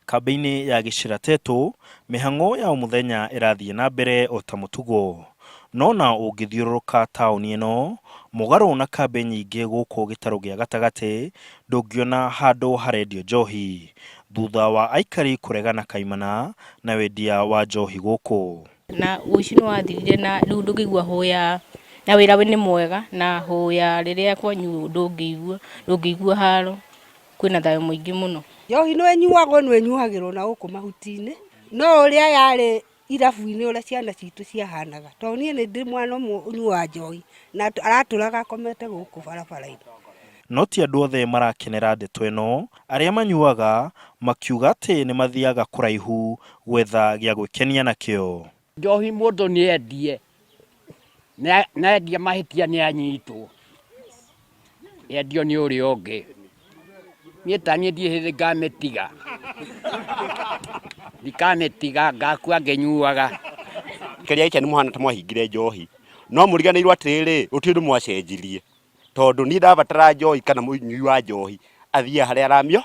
Kambĩ-inĩ ya Gĩcĩra Tetũ, mĩhang'o ya o mũthenya ĩrathiĩ na mbere o ta mũtugo. No na ũngĩthiũrũrũka taũni ĩno, mũgarũ na kambĩ nyingĩ gũkũ gĩtarũ gĩa gatagatĩ, ndũngĩona handũ harendio njohi, thutha wa aikari kũregana kaimana na wendia wa njohi gũkũ. Na ũici nĩ wathirire na rĩu ndũngĩigua hũya, na wĩra nĩ mwega na hũya rĩrĩa kwanyuo ndũngĩigua, ndũngĩigua haro. Kwĩna thayũ mũingĩ mũno. Njohi no ĩnyuagwo no ĩnyuagĩrwo na gũkũ mahuti-inĩ, no ũrĩa yarĩ irabu-inĩ ũrĩa ciana citũ ciahanaga, tondũ niĩ nĩ ndĩ mwana ũmwe ũnyuaga njohi na aratũraga akomete gũkũ barabara-inĩ. No ti andũ othe marakenera ndeto ĩno, arĩa manyuaga makiuga atĩ nĩ mathiaga kũraihu gwetha gĩa gwĩkenia nakĩo. Njohi mũndũ nĩ endie, na endia mahĩtia nĩ anyitwo, endio nĩ ũrĩa ũngĩ. Niĩ ta niĩ ndirĩ hĩndĩ ngamĩtiga, ndikamĩtiga ngakua ngĩnyuaga. Kĩrĩa gĩkĩ nĩ mũhana ta mwahingire njohi, no mũriganĩirwo atĩrĩrĩ, gũtirĩ ũndũ mwacenjirie, tondũ niĩ ndabatara njohi kana mũnyui wa njohi athiaga harĩa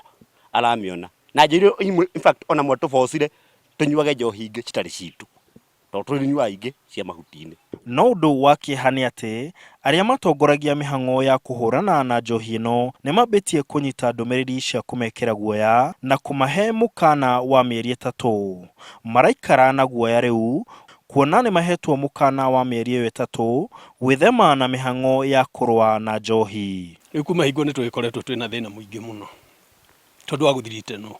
aramĩona. Na njĩrire in fact ona mwatũbocire tũnyuage njohi ingĩ citarĩ citũ, tondũ tũnyuaga ingĩ cia mahuti-inĩ. No ũndũ wa kĩeha nĩ atĩ, arĩa matongoragia mĩhang'o ya kũhũrana na njohi ĩno nĩ mambĩtie kũnyita ndũmĩrĩri cia kũmekĩra guoya na kũmahe mũkana wa mĩeri ĩtatũ. Maraikara na guoya rĩu kuona nĩ mahetwo mũkana wa mĩeri ĩyo ĩtatũ gwĩthema na mĩhang'o ya kũrũa na njohi. Rĩu kuma hingo nĩ tũgĩkoretwo twĩna thĩna mũingĩ mũno tondũ wa gũthiritenwo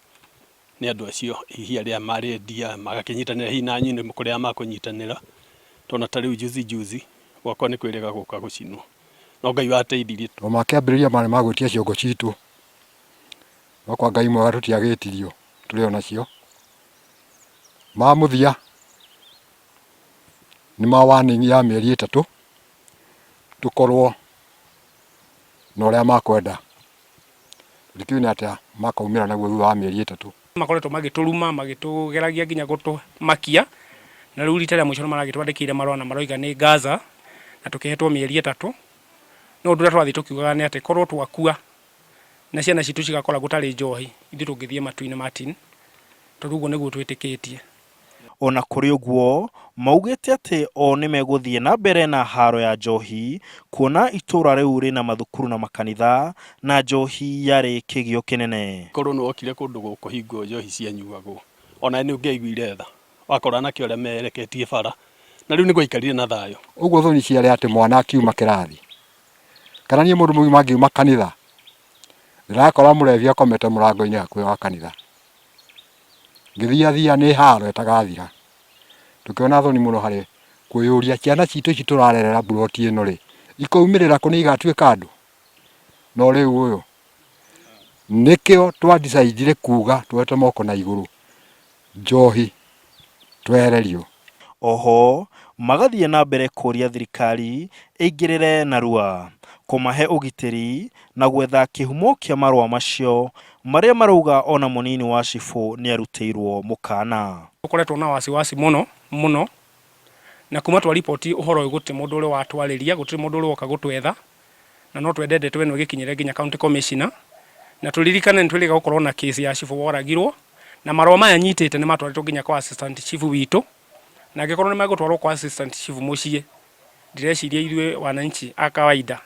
nĩ andũ acio hihi arĩa marendia magakĩnyitanĩra hihi na nyinĩ kũrĩa makũnyitanĩra, tondũ ta rĩu juzi juzi gwakwa nĩ kwĩrĩga gũka gũcinwo, no Ngai wateithirie. Tondũ makĩambĩrĩria marĩ ma gwĩtia ciongo citũ, no kwa Ngai mwega tũtiagĩtirio tũrĩ o nacio. Ma mũthia nĩ ma warning ya mĩeri ĩtatũ tũkorwo na ũrĩa makwenda. Ndikĩũĩ nĩ atĩa makaumĩra naguo thutha wa mĩeri ĩtatũ. Makoretwo magĩtũruma, magĩtũgeragia nginya gũtũmakia, na rĩu rita rĩa mũico nĩ maragĩtwandĩkĩire marũa na maroiga nĩ Gaza, na tũkĩhetwo mĩeri ĩtatũ. No ũndũ ũrĩa tũrathiĩ tũkiugaga nĩ atĩ korwo twakua na ciana citũ cigakora gũtarĩ njohi, ithuĩ tũngĩthiĩ matu-inĩ Martin, tondũ ũguo nĩguo twĩtĩkĩtie. O na kũrĩ ũguo, maugĩte atĩ o nĩmegũthiĩ na mbere na haro ya njohi kuona itũra rĩu rĩna mathukuru na makanitha na njohi yarĩ kĩgio kĩnene. Korwo nĩ wokire kũndũ gũkũ hingo njohi cianyuagwo, o nawe nĩ ũngĩaiguire tha wakora anake ũrĩa mereketie bara, na rĩu nĩ gwaikarire na thayũ. Ũguo thoni ciarĩ atĩ mwana akiuma kĩrathi, kana niĩ mũndũ mũgima ngiuma kanitha, ndĩrakora mũrebi akomete mũrango-inĩ hakuhĩ wa kanitha. Ngĩthiathia nĩ haro ĩtagathira. Tũkĩona thoni mũno harĩ kwĩyũria ciana citũ ici tũrarerera mburoti ĩno rĩ, ikaumĩrĩra kũ nĩ igatuĩka andũ? No rĩu ũyũ, nĩkĩo twa decide ire kuga tuoete moko na igũrũ, njohi twehererio. Oho, magathiĩ na mbere kũria thirikari ĩingĩrĩre narua, kũmahe ũgitĩri na gwetha kĩhumo kĩa marũa macio marĩa marauga ona mũnini wa cibũ nĩarutĩirwo mũkana. Tũkoretwo na wasiwasi mũno mũno, na kuma twa report ũhoro ũyũ gũtirĩ mũndũ ũrĩ watwarĩria, gũtirĩ mũndũ ũrĩ woka gũtwetha, na no twende ndeto ĩno ĩgĩkinyĩre nginya county commissioner, na tũririkane nĩ twĩrĩga gũkorwo na case ya cibũ woragirwo, na marũa maya nyitĩte nĩ matwarĩtwo nginya kwa assistant chief witũ, na angĩkorwo nĩ megũtwarwo kwa assistant chief mũciĩ, ndireciria ithuĩ wananchi a kawaida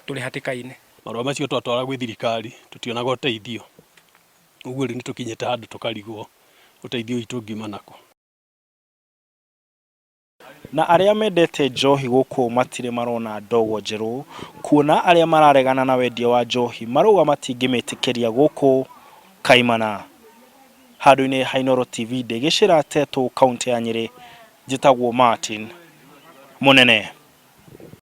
tũrĩ hatĩka-inĩ. Marũa macio twatwara gwĩ thirikari tũtionaga ũteithio, ũguo rĩu nĩ tũkinyĩte handũ tũkarigwo ũteithio witũ ũngiuma nakũ. Na arĩa mendete njohi gũkũ matirĩ marona ndogo njerũ kuona arĩa mararegana na wendia wa njohi marauga matingĩmĩtĩkĩria gũkũ kaimana. Handũ-inĩ ha Inooro TV ndĩ Gĩcĩra Tetũ kauntĩ ya Nyĩrĩ, njĩtagwo Martin Mũnene.